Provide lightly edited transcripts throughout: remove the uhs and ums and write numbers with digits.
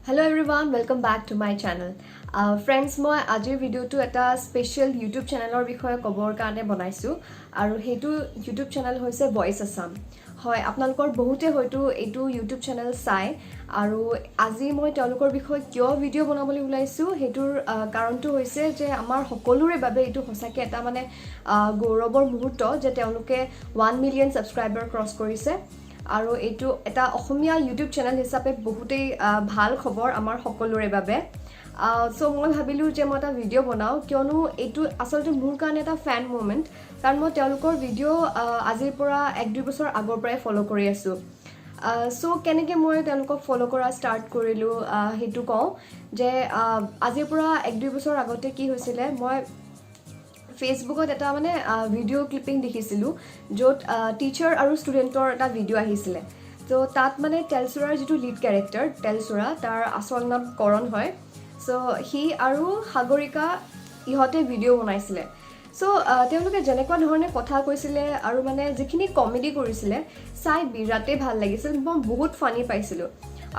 Hello everyone, welcome back to my channel, friends. মই আজিৰ ভিডিঅ'টো এটা স্পেচিয়েল ইউটিউব চেনেলৰ বিষয়ে ক'বৰ কাৰণে বনাইছোঁ আৰু সেইটো ইউটিউব চেনেল হৈছে ভইচ আছাম। হয়, আপোনালোকৰ বহুতে হয়তো এইটো ইউটিউব চেনেল চায় আৰু আজি মই তেওঁলোকৰ বিষয়ে কিয় ভিডিঅ' বনাবলৈ ওলাইছোঁ, সেইটোৰ কাৰণটো হৈছে যে আমাৰ সকলোৰে বাবে এইটো সঁচাকৈ এটা মানে গৌৰৱৰ মুহূৰ্ত যে তেওঁলোকে 1 মিলিয়ন ছাবস্ক্ৰাইবাৰ ক্ৰছ কৰিছে আৰু এইটো এটা অসমীয়া ইউটিউব চেনেল হিচাপে বহুতেই ভাল খবৰ আমাৰ সকলোৰে বাবে। চ' মই ভাবিলোঁ যে মই এটা ভিডিঅ' বনাওঁ, কিয়নো এইটো আচলতে মোৰ কাৰণে এটা ফেন মুমেণ্ট, কাৰণ মই তেওঁলোকৰ ভিডিঅ' আজিৰ পৰা 1-2 বছৰ আগৰ পৰাই ফ'ল' কৰি আছোঁ। চ' কেনেকৈ মই তেওঁলোকক ফ'ল' কৰা ষ্টাৰ্ট কৰিলোঁ, সেইটো কওঁ যে আজিৰ পৰা 1-2 বছৰ আগতে কি হৈছিলে, মই ফেচবুকত এটা মানে ভিডিঅ' ক্লিপিং দেখিছিলোঁ, য'ত টিচাৰ আৰু ষ্টুডেণ্টৰ এটা ভিডিঅ' আহিছিলে। ত' তাত মানে তেলচোৰাৰ যিটো লিড কেৰেক্টাৰ তেলচোৰা, তাৰ আচল নাম কৰণ হয়। চ' সি আৰু সাগৰিকা, ইহঁতে ভিডিঅ' বনাইছিলে। চ' তেওঁলোকে যেনেকুৱা ধৰণে কথা কৈছিলে আৰু মানে যিখিনি কমেডি কৰিছিলে, চাই বিৰাটেই ভাল লাগিছিল। মই বহুত ফানি পাইছিলোঁ।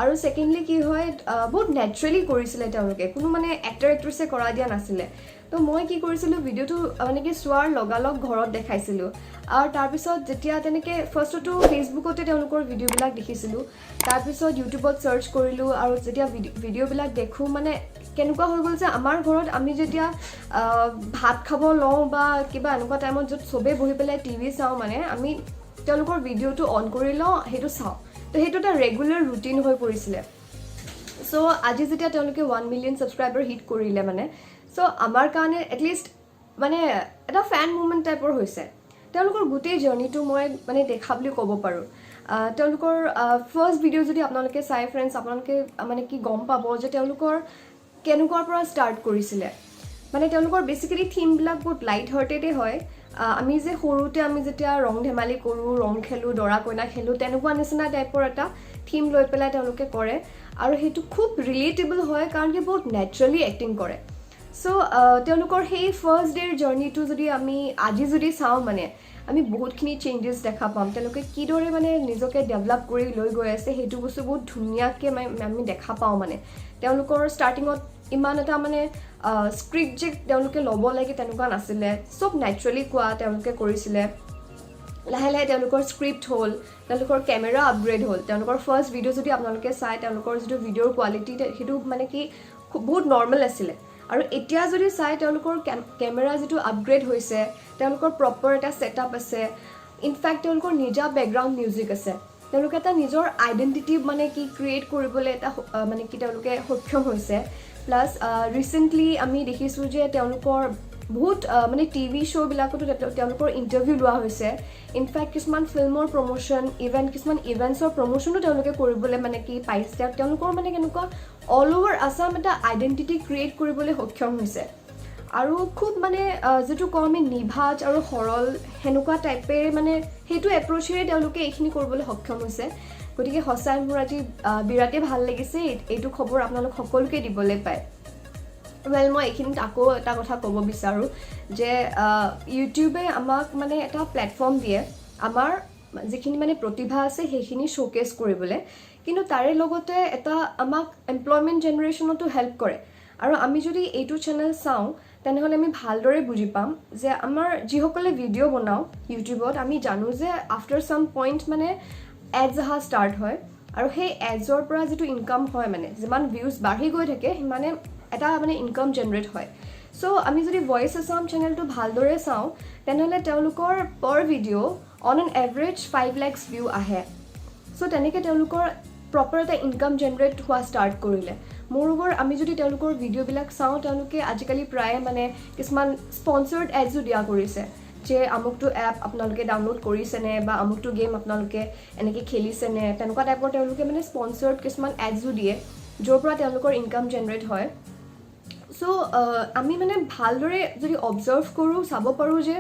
আৰু ছেকেণ্ডলি কি হয়, বহুত নেচাৰেলি কৰিছিলে তেওঁলোকে, কোনো মানে এক্টৰ এক্ট্ৰেছে কৰা দিয়া নাছিলে। তো মই কি কৰিছিলোঁ, ভিডিঅ'টো মানে কি চোৱাৰ লগালগ ঘৰত দেখাইছিলোঁ আৰু তাৰপিছত যেতিয়া তেনেকৈ ফাৰ্ষ্টতো ফেচবুকতে তেওঁলোকৰ ভিডিঅ'বিলাক দেখিছিলোঁ, তাৰপিছত ইউটিউবত ছাৰ্চ কৰিলোঁ আৰু যেতিয়া ভিডিঅ'বিলাক দেখোঁ, মানে কেনেকুৱা হৈ গ'ল যে আমাৰ ঘৰত আমি যেতিয়া ভাত খাব লওঁ বা কিবা এনেকুৱা টাইমত য'ত চবেই বহি পেলাই টিভি চাওঁ, মানে আমি তেওঁলোকৰ ভিডিঅ'টো অন কৰি লওঁ, সেইটো চাওঁ। তো সেইটো এটা ৰেগুলাৰ ৰুটিন হৈ পৰিছিলে। চ' আজি যেতিয়া তেওঁলোকে 1 মিলিয়ন ছাবস্ক্ৰাইবাৰ হিট কৰিলে, মানে চ' আমাৰ কাৰণে এটলিষ্ট মানে এটা ফেন মুমেণ্ট টাইপৰ হৈছে। তেওঁলোকৰ গোটেই জাৰ্ণিটো মই মানে দেখা বুলি ক'ব পাৰোঁ। তেওঁলোকৰ ফাৰ্ষ্ট ভিডিঅ' যদি আপোনালোকে চাই ফ্ৰেণ্ডছ, আপোনালোকে মানে কি গম পাব যে তেওঁলোকৰ কেনেকুৱাৰ পৰা ষ্টাৰ্ট কৰিছিলে। মানে তেওঁলোকৰ বেচিকেলি থিমবিলাক বহুত লাইট হাৰ্টেডেই হয়। আমি যে সৰুতে আমি যেতিয়া ৰং ধেমালি কৰোঁ, ৰং খেলোঁ, দৰা কইনা খেলোঁ, তেনেকুৱা নিচিনা টাইপৰ এটা থিম লৈ পেলাই তেওঁলোকে কৰে আৰু সেইটো খুব ৰিলেটেবল হয়, কাৰণ কি বহুত নেচাৰেলি এক্টিং কৰে। চ' তেওঁলোকৰ সেই ফাৰ্ষ্ট ডে'ৰ জাৰ্ণিটো যদি আমি আজি যদি চাওঁ, মানে আমি বহুতখিনি চেঞ্জেছ দেখা পাম। তেওঁলোকে কিদৰে মানে নিজকে ডেভেলপ কৰি লৈ গৈ আছে, সেইটো বস্তু বহুত ধুনীয়াকৈ মানে আমি দেখা পাওঁ। মানে তেওঁলোকৰ ষ্টাৰ্টিঙত ইমান এটা মানে স্ক্ৰিপ্ট যে তেওঁলোকে ল'ব লাগে, তেনেকুৱা নাছিলে। চব নেচাৰেলি কোৱা তেওঁলোকে কৰিছিলে। লাহে লাহে তেওঁলোকৰ স্ক্ৰিপ্ট হ'ল, তেওঁলোকৰ কেমেৰা আপগ্ৰেড হ'ল। তেওঁলোকৰ ফাৰ্ষ্ট ভিডিঅ' যদি আপোনালোকে চায়, তেওঁলোকৰ যিটো ভিডিঅ'ৰ কোৱালিটি, সেইটো মানে কি খুব বহুত নৰ্মেল আছিলে আৰু এতিয়া যদি চাই, তেওঁলোকৰ কেমেৰা যিটো আপগ্ৰেড হৈছে, তেওঁলোকৰ প্ৰপাৰ এটা ছেটআপ আছে, ইনফেক্ট তেওঁলোকৰ নিজা বেকগ্ৰাউণ্ড মিউজিক আছে। তেওঁলোকে এটা নিজৰ আইডেণ্টিটি মানে কি ক্ৰিয়েট কৰিবলৈ এটা মানে কি তেওঁলোকে সক্ষম হৈছে। প্লাছ ৰিচেণ্টলি আমি দেখিছোঁ যে তেওঁলোকৰ বহুত মানে টিভি শ্ব'বিলাকতো তেওঁলোকৰ ইণ্টাৰভিউ লোৱা হৈছে। ইনফেক্ট কিছুমান ফিল্মৰ প্ৰমোশ্যন, ইভেণ্ট, কিছুমান ইভেণ্টছৰ প্ৰমোশ্যনো তেওঁলোকে কৰিবলৈ মানে কি পাইছে। তেওঁলোকৰ মানে কেনেকুৱা অল অভাৰ আছাম এটা আইডেণ্টিটি ক্ৰিয়েট কৰিবলৈ সক্ষম হৈছে আৰু খুব মানে যিটো কওঁ আমি নিভাঁজ আৰু সৰল, সেনেকুৱা টাইপেৰে মানে সেইটো এপ্ৰ'চেৰে তেওঁলোকে এইখিনি কৰিবলৈ সক্ষম হৈছে। গতিকে সঁচাই মোৰ আজি বিৰাটেই ভাল লাগিছে এইটো খবৰ আপোনালোক সকলোকে দিবলৈ পায়। ৱেল, মই এইখিনিত আকৌ এটা কথা ক'ব বিচাৰোঁ যে ইউটিউবে আমাক মানে এটা প্লেটফৰ্ম দিয়ে আমাৰ যিখিনি মানে প্ৰতিভা আছে, সেইখিনি শ্ব'কেছ কৰিবলৈ। কিন্তু তাৰে লগতে এটা আমাক এমপ্লয়মেণ্ট জেনেৰেশ্যনতো হেল্প কৰে। আৰু আমি যদি এইটো চেনেল চাওঁ, তেনেহ'লে আমি ভালদৰে বুজি পাম যে আমাৰ যিসকলে ভিডিঅ' বনাওঁ ইউটিউবত, আমি জানো যে আফটাৰ চাম পইণ্ট মানে এডছ অহা ষ্টাৰ্ট হয় আৰু সেই এডছৰ পৰা যিটো ইনকাম হয়, মানে যিমান ভিউজ বাঢ়ি গৈ থাকে, সিমানে এটা মানে ইনকাম জেনেৰেট হয়। চ' আমি যদি ভইচ আছাম চেনেলটো ভালদৰে চাওঁ, তেনেহ'লে তেওঁলোকৰ per video on an average 5 lakhs view আহে। চ' তেনেকৈ তেওঁলোকৰ প্ৰপাৰ এটা ইনকাম জেনেৰেট হোৱা ষ্টাৰ্ট কৰিলে। মোৰঅভাৰ, আমি যদি তেওঁলোকৰ ভিডিঅ'বিলাক চাওঁ, তেওঁলোকে আজিকালি প্ৰায়ে মানে কিছুমান স্পনচাৰ্ড এডছো দিয়া কৰিছে যে আমুকটো এপ আপোনালোকে ডাউনলোড কৰিছেনে বা আমুকটো গেম আপোনালোকে এনেকৈ খেলিছেনে, তেনেকুৱা টাইপৰ তেওঁলোকে মানে স্পনচাৰ্ড কিছুমান এডছো দিয়ে, য'ৰ পৰা তেওঁলোকৰ ইনকাম জেনেৰেট হয়। চ' আমি মানে ভালদৰে যদি অবজাৰ্ভ কৰোঁ, চাব পাৰোঁ যে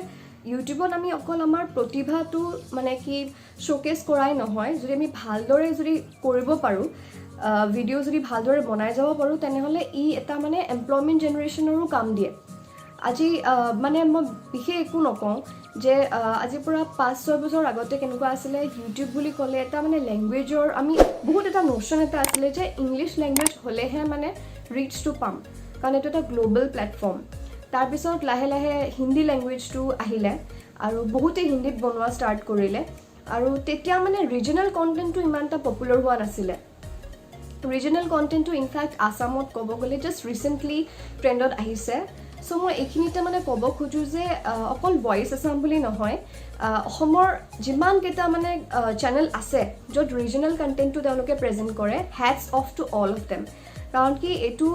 ইউটিউবত আমি অকল আমাৰ প্ৰতিভাটো মানে কি শ্ব'কেছ কৰাই নহয়, যদি আমি ভালদৰে যদি কৰিব পাৰোঁ, ভিডিঅ' যদি ভালদৰে বনাই যাব পাৰোঁ, তেনেহ'লে ই এটা মানে এমপ্লয়মেণ্ট জেনেৰেশ্যনৰো কাম দিয়ে। আজি মানে মই বিশেষ একো নকওঁ যে আজিৰ পৰা 5-6 বছৰ আগতে কেনেকুৱা আছিলে। ইউটিউব বুলি ক'লে এটা মানে লেংগুৱেজৰ আমি বহুত এটা ন'শ্যন এটা আছিলে যে ইংলিছ লেংগুৱেজ হ'লেহে মানে ৰিচটো পাম, কাৰণ এইটো এটা গ্ল'বেল প্লেটফৰ্ম। তাৰপিছত লাহে লাহে হিন্দী লেংগুৱেজটো আহিলে আৰু বহুতে হিন্দীত বনোৱা ষ্টাৰ্ট কৰিলে আৰু তেতিয়া মানে ৰিজনেল কণ্টেণ্টটো ইমান এটা পপুলাৰ হোৱা নাছিলে। ৰিজনেল কণ্টেণ্টটো ইনফেক্ট আছামত ক'ব গ'লে জাষ্ট ৰিচেণ্টলি ট্ৰেণ্ডত আহিছে। চ' মই এইখিনিতে মানে ক'ব খোজোঁ যে অকল ভইচ আছাম বুলি নহয়, অসমৰ যিমানকেইটা মানে চেনেল আছে য'ত ৰিজনেল কণ্টেণ্টটো তেওঁলোকে প্ৰেজেণ্ট কৰে, hats off to all of them। কাৰণ কি এইটো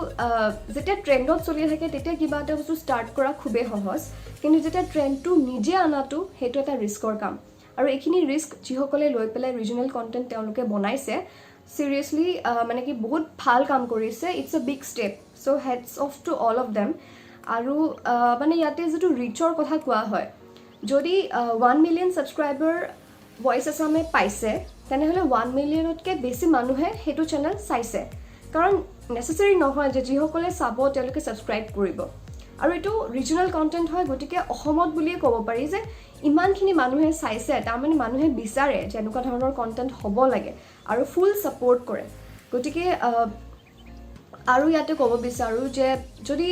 যেতিয়া ট্ৰেণ্ডত চলি থাকে, তেতিয়া কিবা এটা বস্তু ষ্টাৰ্ট কৰা খুবেই সহজ, কিন্তু যেতিয়া ট্ৰেণ্ডটো নিজে অনাটো, সেইটো এটা ৰিস্কৰ কাম। আৰু এইখিনি ৰিস্ক যিসকলে লৈ পেলাই ৰিজনেল কণ্টেণ্ট তেওঁলোকে বনাইছে, চিৰিয়াছলি মানে কি বহুত ভাল কাম কৰিছে। It's a big step, so hats off to all of them। আৰু মানে ইয়াতে যিটো ৰিচৰ কথা কোৱা হয়, যদি 1 মিলিয়ন ছাবস্ক্ৰাইবাৰ ভইচ আছামে পাইছে, তেনেহ'লে 1 মিলিয়নতকৈ বেছি মানুহে সেইটো চেনেল চাইছে। কাৰণ নেচেচাৰী নহয় যে যিসকলে চাব তেওঁলোকে ছাবস্ক্ৰাইব কৰিব। আৰু এইটো ৰিজনেল কণ্টেণ্ট হয়, গতিকে অসমত বুলিয়ে ক'ব পাৰি যে ইমানখিনি মানুহে চাইছে, তাৰমানে মানুহে বিচাৰে যে এনেকুৱা ধৰণৰ কণ্টেণ্ট হ'ব লাগে আৰু ফুল ছাপৰ্ট কৰে। গতিকে আৰু ইয়াতে ক'ব বিচাৰোঁ যে যদি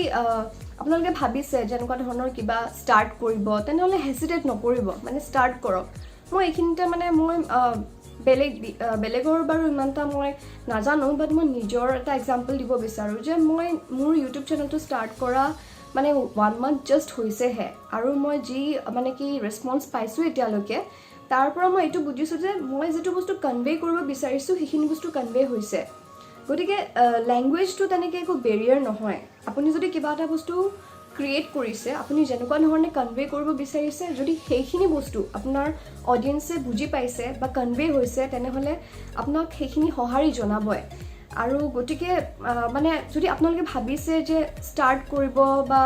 আপোনালোকে ভাবিছে যে এনেকুৱা ধৰণৰ কিবা ষ্টাৰ্ট কৰিব, তেনেহ'লে হেচিটেট নকৰিব, মানে ষ্টাৰ্ট কৰক। মই এইখিনিতে মানে মই বেলেগৰ বাৰু ইমান এটা মই নাজানো, বাট মই নিজৰ এটা এক্সাম্পল দিব বিচাৰোঁ যে মই মোৰ ইউটিউব চেনেলটো ষ্টাৰ্ট কৰা মানে ওৱান মান্থ জাষ্ট হৈছেহে আৰু মই যি মানে কি ৰেচপন্স পাইছোঁ এতিয়ালৈকে, তাৰ পৰা মই এইটো বুজিছোঁ যে মই যিটো বস্তু কনভে কৰিব বিচাৰিছোঁ, সেইখিনি বস্তু কনভে হৈছে। গতিকে লেংগুৱেজটো তেনেকৈ একো বেৰিয়াৰ নহয়। আপুনি যদি কিবা এটা বস্তু ক্ৰিয়েট কৰিছে, আপুনি যেনেকুৱা ধৰণে কনভে কৰিব বিচাৰিছে, যদি সেইখিনি বস্তু আপোনাৰ অডিয়েঞ্চে বুজি পাইছে বা কনভে হৈছে, তেনেহ'লে আপোনাক সেইখিনি সঁহাৰি জনাবই। আৰু গতিকে মানে যদি আপোনালোকে ভাবিছে যে ষ্টাৰ্ট কৰিব বা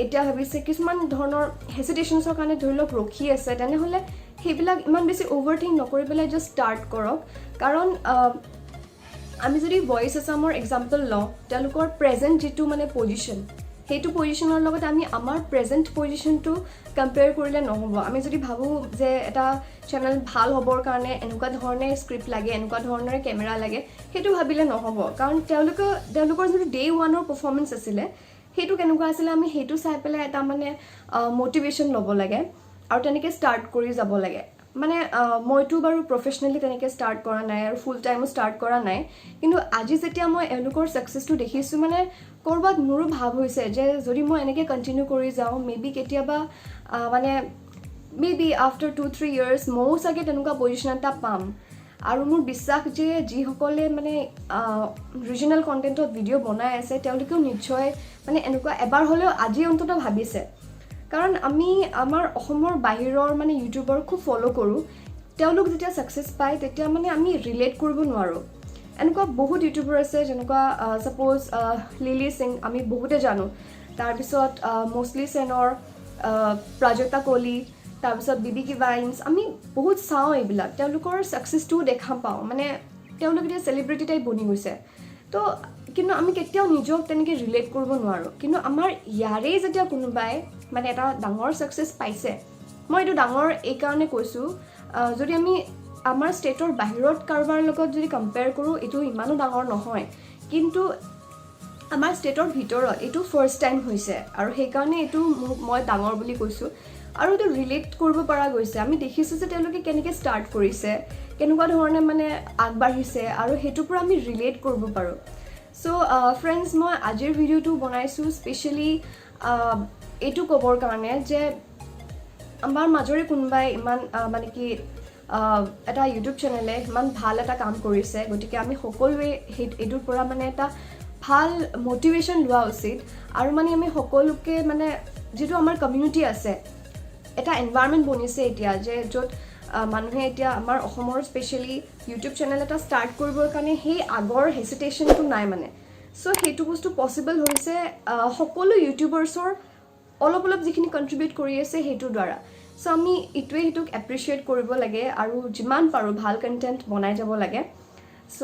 এতিয়া ভাবিছে, কিছুমান ধৰণৰ হেচিটেশ্যনছৰ কাৰণে ধৰি লওক ৰখি আছে, তেনেহ'লে সেইবিলাক ইমান বেছি অ'ভাৰ থিংক নকৰি পেলাই জাষ্ট ষ্টাৰ্ট কৰক। কাৰণ আমি যদি ভইচ আছামৰ এক্সাম্পল লওঁ, তেওঁলোকৰ প্ৰেজেণ্ট যিটো মানে পজিশ্যন, সেইটো পজিশ্যনৰ লগত আমি আমাৰ প্ৰেজেণ্ট পজিশ্যনটো কম্পেয়াৰ কৰিলে নহ'ব। আমি যদি ভাবোঁ যে এটা চেনেল ভাল হ'বৰ কাৰণে এনেকুৱা ধৰণে স্ক্ৰিপ্ট লাগে, এনেকুৱা ধৰণৰে কেমেৰা লাগে, সেইটো ভাবিলে নহ'ব। কাৰণ তেওঁলোকৰ যিটো ডে ওৱানৰ পাৰফৰ্মেঞ্চ আছিলে, সেইটো কেনেকুৱা আছিলে, আমি সেইটো চাই পেলাই এটা মানে মটিভেশ্যন ল'ব লাগে আৰু তেনেকৈ ষ্টাৰ্ট কৰি যাব লাগে। মানে মইতো বাৰু প্ৰফেচনেলি তেনেকৈ ষ্টাৰ্ট কৰা নাই আৰু ফুল টাইমো ষ্টাৰ্ট কৰা নাই, কিন্তু আজি যেতিয়া মই এওঁলোকৰ ছাকচেছটো দেখিছোঁ, মানে ক'ৰবাত মোৰো ভাৱ হৈছে যে যদি মই এনেকৈ কণ্টিনিউ কৰি যাওঁ, মে বি কেতিয়াবা মানে maybe after 2-3 years ময়ো চাগে তেনেকুৱা পজিশ্যন এটা পাম। আৰু মোৰ বিশ্বাস যে যিসকলে মানে ৰিজনেল কণ্টেণ্টত ভিডিঅ' বনাই আছে, তেওঁলোকেও নিশ্চয় মানে এনেকুৱা এবাৰ হ'লেও আজি অন্ততঃ ভাবিছে। কাৰণ আমি আমাৰ অসমৰ বাহিৰৰ মানে ইউটিউবাৰ খুব ফ'ল' কৰোঁ। তেওঁলোক যেতিয়া ছাকচেছ পায়, তেতিয়া মানে আমি ৰিলেট কৰিব নোৱাৰোঁ। এনেকুৱা বহুত ইউটিউবাৰ আছে, যেনেকুৱা ছাপ'জ লিলি সিং, আমি বহুতে জানো, তাৰপিছত মছলি সেনৰ, প্ৰাজক্তা কলি, তাৰপিছত বিবি কি ভাইন্স, আমি বহুত চাওঁ এইবিলাক। তেওঁলোকৰ ছাকচেছটোও দেখা পাওঁ, মানে তেওঁলোক এতিয়া চেলিব্ৰিটি টাইপ বনি গৈছে। তো কিন্তু আমি কেতিয়াও নিজক তেনেকৈ ৰিলেট কৰিব নোৱাৰোঁ। কিন্তু আমাৰ ইয়াৰেই যেতিয়া কোনোবাই মানে এটা ডাঙৰ ছাকচেছ পাইছে, মই এইটো ডাঙৰ এইকাৰণে কৈছোঁ, যদি আমি আমাৰ ষ্টেটৰ বাহিৰত কাৰোবাৰ লগত যদি কম্পেয়াৰ কৰোঁ, এইটো ইমানো ডাঙৰ নহয়, কিন্তু আমাৰ ষ্টেটৰ ভিতৰত এইটো ফাৰ্ষ্ট টাইম হৈছে আৰু সেইকাৰণে এইটো মোক মই ডাঙৰ বুলি কৈছোঁ। আৰু এইটো ৰিলেট কৰিব পৰা গৈছে। আমি দেখিছোঁ যে তেওঁলোকে কেনেকৈ ষ্টাৰ্ট কৰিছে, কেনেকুৱা ধৰণে মানে আগবাঢ়িছে আৰু সেইটোৰ পৰা আমি ৰিলেট কৰিব পাৰোঁ। চ' ফ্ৰেণ্ডছ, মই আজিৰ ভিডিঅ'টো বনাইছোঁ স্পেচিয়েলি এইটো ক'বৰ কাৰণে যে আমাৰ মাজৰে কোনোবাই ইমান মানে কি এটা ইউটিউব চেনেলে ইমান ভাল এটা কাম কৰিছে, গতিকে আমি সকলোৱে এইটোৰ পৰা মানে এটা ভাল মটিভেশ্যন লোৱা উচিত। আৰু মানে আমি সকলোকে মানে যিটো আমাৰ কমিউনিটি আছে, এটা এনভাইৰমেণ্ট বনিছে এতিয়া যে য'ত মানুহে এতিয়া আমাৰ অসমৰ স্পেচিয়েলি ইউটিউব চেনেল এটা ষ্টাৰ্ট কৰিবৰ কাৰণে সেই আগৰ হেচিটেশ্যনটো নাই। মানে চ' সেইটো বস্তু পচিবল হৈছে সকলো ইউটিউবাৰ্ছৰ অলপ অলপ যিখিনি কণ্ট্ৰিবিউট কৰি আছে সেইটোৰ দ্বাৰা। চ' আমি ইটোৱে সিটোক এপ্ৰিচিয়েট কৰিব লাগে আৰু যিমান পাৰোঁ ভাল কণ্টেণ্ট বনাই যাব লাগে। চ'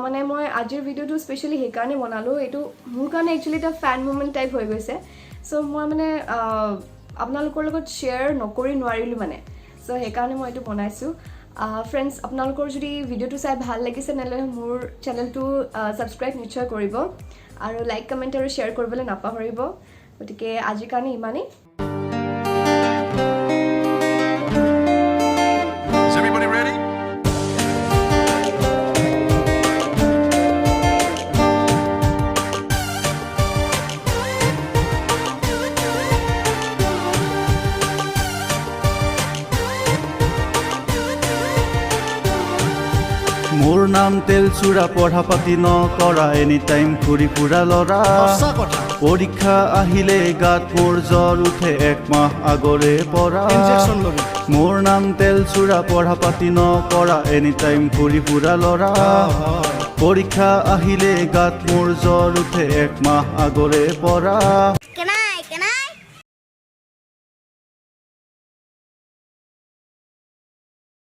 মানে মই আজিৰ ভিডিঅ'টো স্পেচিয়েলি সেইকাৰণে বনালোঁ। এইটো মোৰ কাৰণে একচুৱেলি এটা ফেন মুমেণ্ট টাইপ হৈ গৈছে। চ' মই মানে আপোনালোকৰ লগত শ্বেয়াৰ নকৰি নোৱাৰিলোঁ মানে। চ' সেইকাৰণে মই এইটো বনাইছোঁ। ফ্ৰেণ্ডছ, আপোনালোকৰ যদি ভিডিঅ'টো চাই ভাল লাগিছে, তেনেহ'লে মোৰ চেনেলটো ছাবস্ক্ৰাইব নিশ্চয় কৰিব আৰু লাইক, কমেণ্ট আৰু শ্বেয়াৰ কৰিবলৈ নাপাহৰিব। গতিকে আজিৰ কাৰণে ইমানেই। Is everybody ready? মোৰ নাম তেলচূড়া, পঢ়া পাতি নকৰা, এনি টাইম ঘূৰি ফুৰা ল'ৰা। সঁচা কথা। পৰীক্ষা আহিলে গাত মোৰ জ্বৰ উঠে একমাহ আগৰে পৰা। ইনজেকশ্যন ল'বি। মোৰ নাম তেলচূড়া, পঢ়া পাতি নকৰা, এনি টাইম ঘূৰি ফুৰা ল'ৰা। পৰীক্ষা আহিলে গাত মোৰ জ্বৰ উঠে একমাহ আগৰে পৰা।